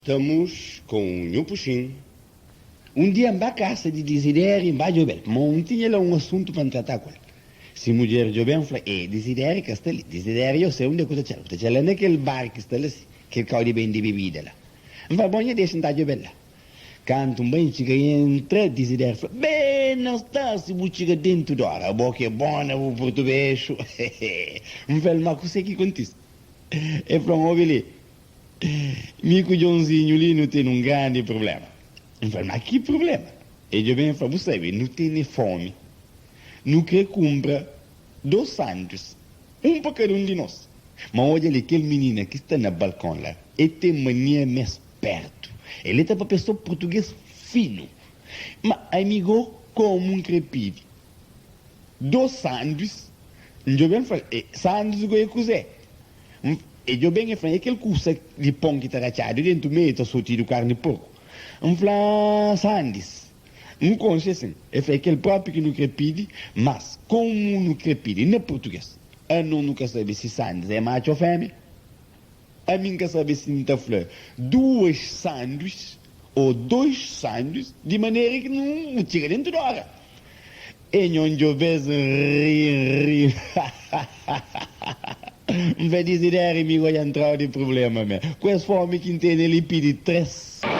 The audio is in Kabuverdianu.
Stamos com o Nhu Puxin. Un dia N ba kasa di Dizideri N ba djobe-l, pamodi N tinha la un asuntu pa N tratá ku el. Si mudjer djobe-m, N fla, E, Dizideri ka sta li. Dizideri, yo sai unde ku ta txal. Ku ta txal la na kel bar ki sta la si, kel kau di bende bebida la. N fla, Bon, nha dexa N ta djobe-l la. Kantu N bai, N txiga i N entra, Dizideri fla, Ben, na sta si bu txiga dentu di ora. Abo ki é bon na bu purtubexu. N fla-l, Ma kusé ki kontise? El fla-m, Obi li. Mi ku Djonzinhu li nu tene un grandi prubléma. N fla-l, Ma ki prubléma? El djobe-m el fla, Bu sabe, nu tene fómi. Nu krê kunpra dôs sandwis, un pa kada un di nos. Ma odja li, kel minina ki sta na balkon la, el ten mania mê spértu. El ta papia sô purtugês finu. Ma ami gó, kómu N krê pidi dôs sandwis? N djobe-l, N fla-l, Sandwis gó é kuzê? N E djobe-m e fla-m, é kel kusa di pon ki ta ratxadu dentu meiu ta sotidu karni porku. N fla, Sandis, N konxe sin. E fla, é kel propi ki nu kre pidi, mas komu nu kre pidi na purtuges? Anos nu ka sabe si sandis é matxu o femia. Ami N ka sabe si N ta fla duas sandwis o dois sandwis di manera ki nu txiga dentu di ora. E nho djobes N ri N ri hahahaha N fla Dizideri mi go dja ntrau di prublema me ku es fomi ki N tene li pidi 3.